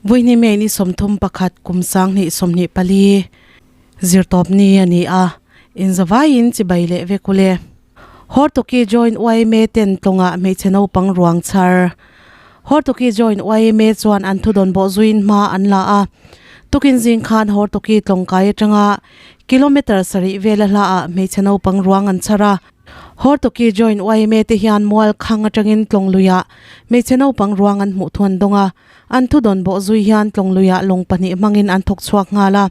Vawiini May ni 31 kum 2024 zirtawpni a ni a, inzavaiin chibai leh vek ule. Hortoki Joint yma ten tlawngah hmeichhe naupang ruang chhar. Hortoki Joint yma chuan an thudawn bawh zuiin hma an la a, tukin zing khan Hortoki tlawngkai atanga kilometre sarih vela hlaah hmeichhe naupang ruang an chhar a. Hortoki Joint yma te hian mual khang atangin tlawng luiah hmeichhe naupang ruang an hmuh thuan dawng a, an thudawn bawh zui hian tlawng luiah lawng pahnih hmangin an thawk chhuak nghal a.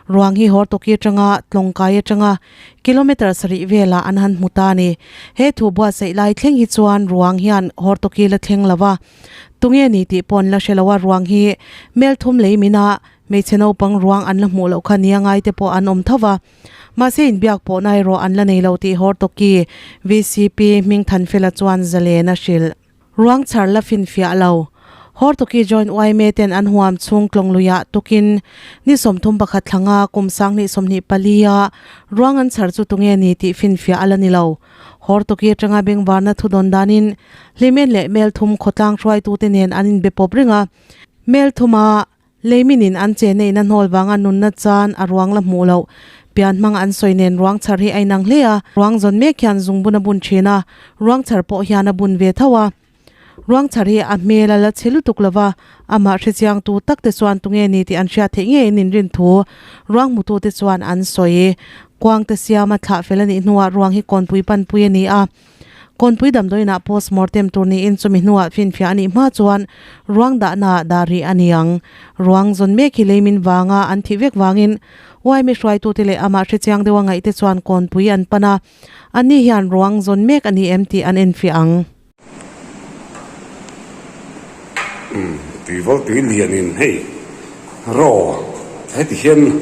Ruang hi Hortoki atanga tlawng kai atanga kilometre sarih velah an han hmu ta a ni. He thu buatsaih lai thleng hi chuan ruang hian Hortoki la thleng lo va, tunge ni tih pawh an la hre lo a, ruang hi Melthum lei mina hmeichhe naupang ruang an la hmuh loh kha nia ngai te pawh an awm tho va. Mahse inbiak pawhna erawh an la nei lo tih Hortoki VCP Hmingthanfela chuan zalen a hrilh. Ruang chhar la finfiah lo. Hortoki Joint yma ten an huam chhung tlawng luiah tukin ni 31 thlanga kum 2024 a ruang an chhar chu tunge ni tih finfiah a la ni lo. Hortoki atanga bengvarna thudawn danin Hlimen leh Melthum khawtlang hruaitute nen an inbe pawp reng a, Melthuma Leiminin an che neihna hnawl vanga nunna chan a ruang la hmuh loh. Pian hmang an sawi nen ruang chhar hi a inang hle a, ruang zawn mek hian zungbun a bun thin a, ruang chhar pawh hian a bun ve tho a. Ruang chhar hi a hmel a la chhe lutuk lo va, amah hrechiangtu tak te chuan tunge ni tih an hriat theih ngeiin inrin thu ruang hmutute chuan an sawi. Kuangte siama thlah fel a nih hnuah ruang hi kawnpui panpui a ni a. Kawnpui damdawiinah post mortem tur niin chumi hnuah finfiah a nih hma chuan ruang dahnaah dah rih a ni ang. Ruang zawn mek hi leimin vanga an thih vek vangin yma hruaitute leh amah hrechiang deuha ngaihte chuan kawnpui an pan a, anni hian ruang zawn mek a ni em tih an enfiah ang. Umm tuivawl tui lianin hei raw heti hian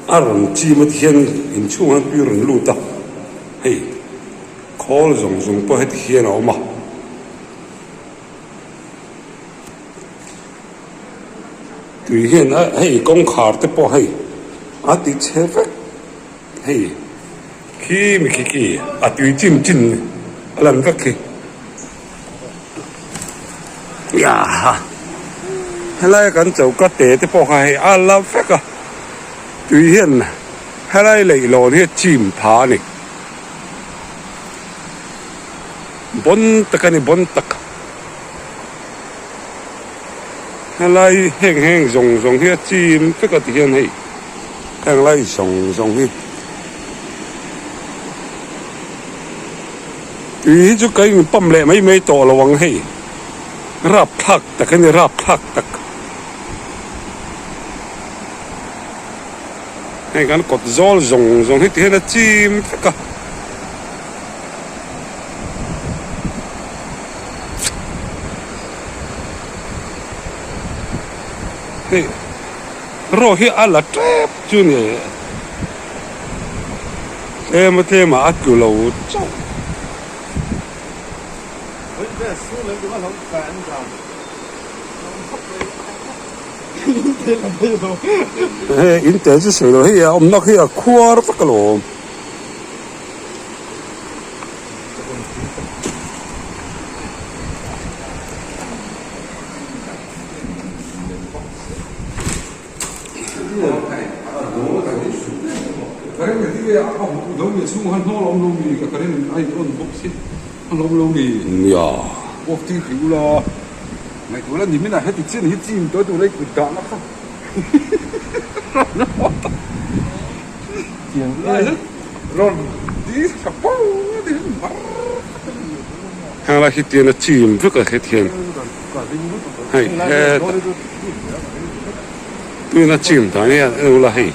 a rawn chim a ti hian inchhungah hian tui a rawn lut a hei. Khawl zawng zawng pawh heti hian a awm a. Tui hian a hei kawngkhar te pawh hei a ti chhe vek hei khi mi khi khi a tui chin chin a lan vek khi yaha helai kan choka te te pawh kha hei a la vek a tui hian helai leihlawn hi a chim pha a ni. Bon tak a ni bon tak helai heng heng zawng zawng hi a chim vek a ti hian hei heng lai zawng zawng hi tui hi chu ka in pump leh mai mai tawh lo ang hei rapthlak tak a ni rapthlak tak. Hei kan kawt zawl zawng zawng hi ti hian a chim vek a. Hei raw hi a la tep chu ni tlem a tlem ah a tlu lo chauh. In tel chu sawi lo hei a awmna khi a khuar vek alawm. Nia. Ngaihtuah la ni minah heti chian hi chim tawh tur ei kut dah na kha Chiang e. Rawn ti tha pau ti hi mar Heng lai hi tian a chim vek a heti hian hei hetah tuna chim dan hian en ula hei.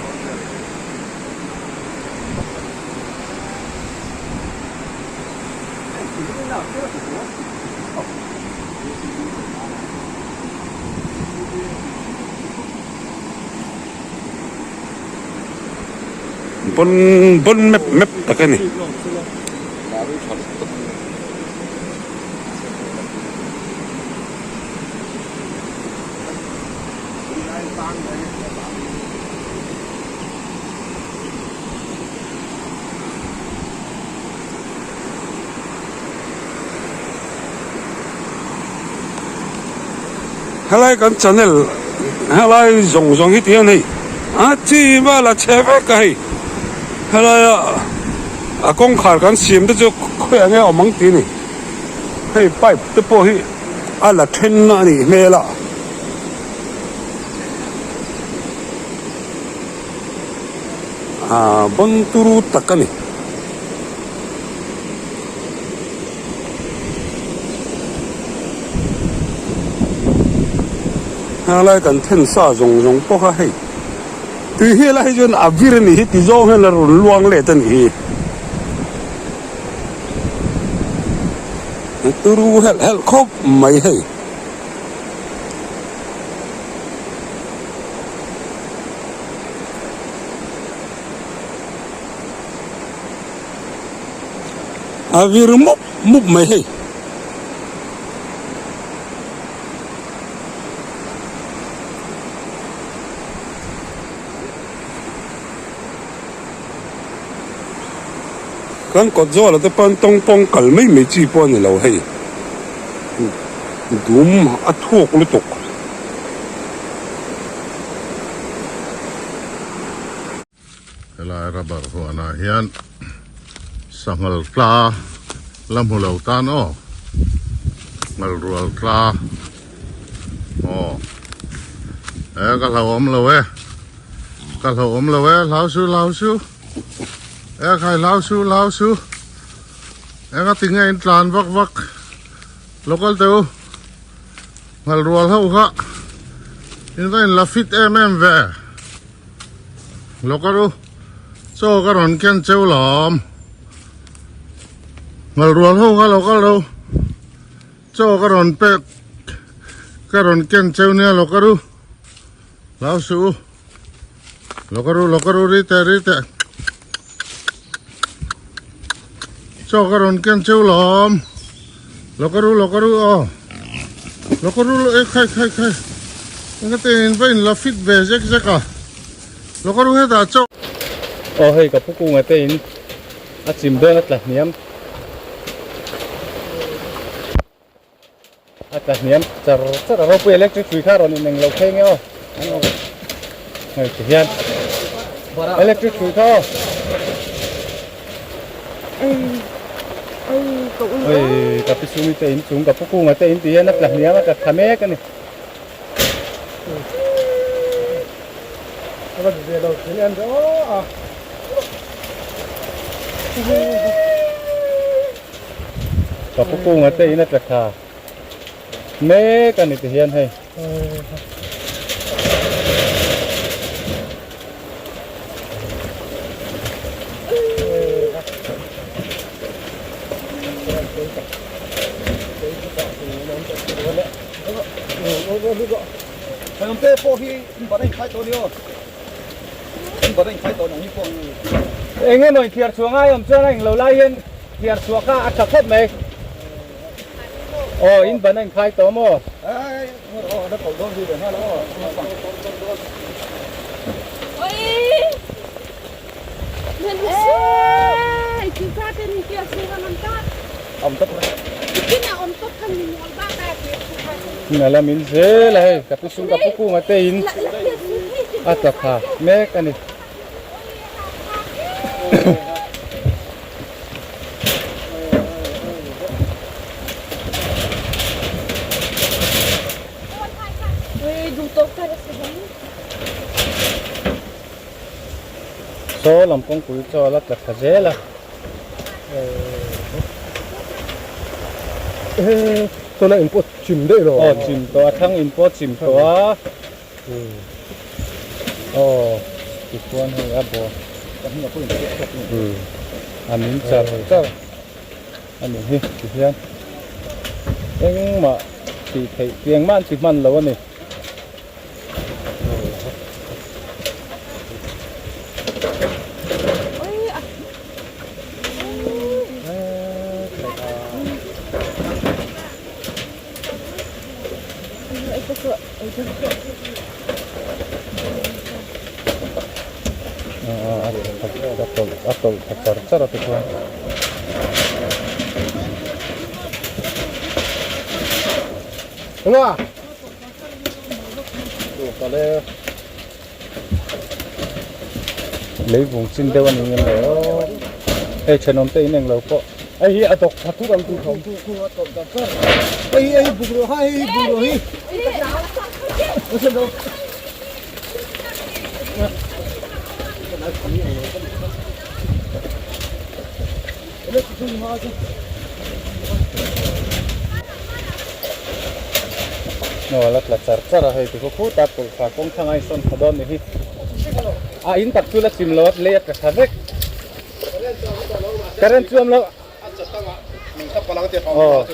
Bon bon mep mep tak a ni. Helai kan channel helai zawng zawng hi tihian hei a chim a la chhe vek a hei helaia a kawngkhar kan siam te chu khawiah nge awm ang tih a ni hei pipe te pawh hi a la then a nih hmel a. Aaa bawn turu tak a ni. Helai kan then sa zawng zawng pawh kha hei tui hi helai hi chuan a vir a nih hi ti zawng hian a rawn luang let a nih hi. Turu helh helh khawp mai hei. A vir mup mup mai hei. Kan kawt zawlah te pawn tawng pawng kal mai mai chi pawh a ni lo hei. Dum a thuk lutuk. Helai rubber huanah hian sanghal tla la hmu lo tan aw ngal rual tla aw e ka hlauhawm lo e ka hlauhawm lo e hlau su hlau su e khai hlau su hlau su eng a ti nge in tlan vak vak lo kal teh u ngal rual ho kha in va in la fit em em ve. Lo ka ru chaw ka rawn ken cheu lawm ngal rual ho kha lo kal ro chaw ka rawn pek ka rawn ken cheu nia lo ka ru lo su u lo ka ru lo ka ru ri teh ri teh chaw ka rawn ken cheu lawm lo ka ru lo ka ru aw lo ka ru e khai khai khai eng te in va in la fit ve zek zek a lo ka ru hetah chaw aw hei ka pu kunga te in a chim dawn a tla hniam A tla hniam char char a ropui electric hrui kha rawn ineng lo phei nge aw hei ti hian electric hrui kha aw oi ka pi sumi te in chung ka pu kunga te in ti hian a tla hniam a tla thla mek a ni. Ka pu kunga te in a tla thla mek a ni ti hian hei. Eng emaw inthiar chhuah ngai awm chuan a englo lai hian thiar chhuah kha a tha khawp mai. Aw in ban a inkhai tawh maw? Hna lam in zel a hei ka pu sung ka pu kunga te in a tla thla mek a ni. Saw lam kawngpui chaw la tla thla zel a. Tuna in pawh chim daih lo. Aw chim tawh a thlang in pawh chim tawh a. Aw tichuan hei a bawr a min char char a nih hi tihian engmah tih theih engmah an ti hman lo a ni. A tawlh tha char char a tichuan. Leivung chin deuh a ni ngem le aw. Hei thenawm te in englo pawh. Hei hi a dawk tha thut ang tu tho. Hei hei buk rawh ha hei buk rawh hi. Aw la tla char char a hei ti khaw khutah pawlhfa kawng thlang a insawn tha dawn ni hi a in tak chu la chim lo a lei a tla tha vek current chu awm lo aw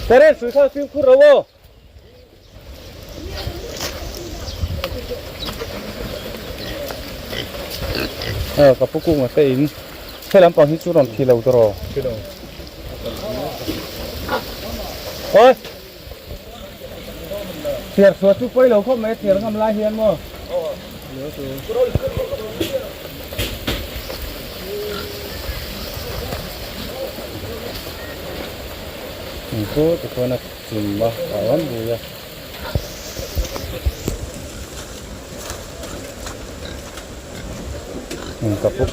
current hrui kha fimkhur ro aw. Aw ka pu kunga te in he lampang hi chu rawn thi lo tawh rawh. Awi thiar chhuah chu pawi lo khawp mai a thiar ngam lai hian maw. Engpawh tikhuan a chim a a awm bui a. Ka pu.